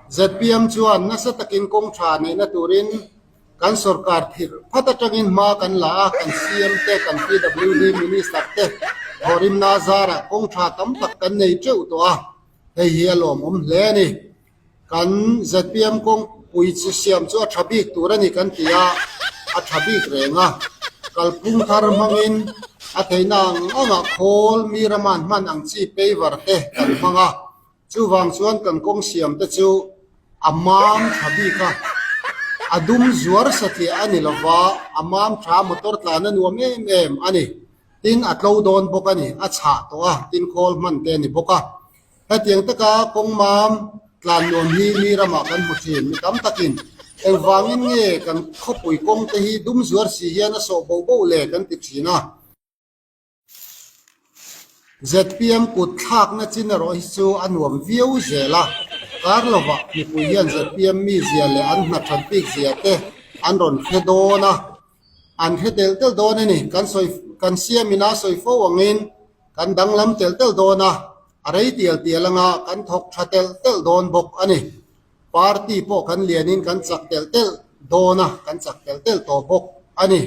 Zpm chuan nasa takin kawng tha neihna turin kan sorkar thir phat atangin hma kan la a, kan CM te, kan PWD Minister te thawhrimna zarah kawng tha tam tak kan nei teuh tawh a, hei hi a lawmawm hle a ni. Kan zpm kawngpui chu siam chu a tha bik tur a ni kan ti a, a tha bik reng a. Kalphung thar hmangin a theihna ang angah khawl mi rama'n hman ang chi paver te kan hmang a, chuvang chuan kan kawng siam te chu a mam tha bik a, a dum zuar satliah a ni lova, a mam tha motor tlan a nuam em em a ni. Tin, a tlo dawn bawk a ni, a chhah tawh a, tin khawl hman te a ni bawk a. Hetiang taka kawng mam tlan nuam hi mi ramah kan hmu thin. Mi tam takin engvangin nge kan khawpui kawng te hi dum zuar si hian a sawh boh boh le kan ti thin a. Zpm kut thlakna chin erawh hi chu a nuam viau zel a. Kar lovah mipui hian zpm mizia leh an hna that bik zia te an rawn hre dawn a. An hre telh telh dawn a ni. Kan sawi kan siamin a sawi fo angin Kan danglam telh telh dawn a, a rei tial tial anga kan thawk tha telh telh dawn bawk a ni. Party pawh kan lianin kan chak telh telh dawn a, kan chak telh telh tawh bawk a ni.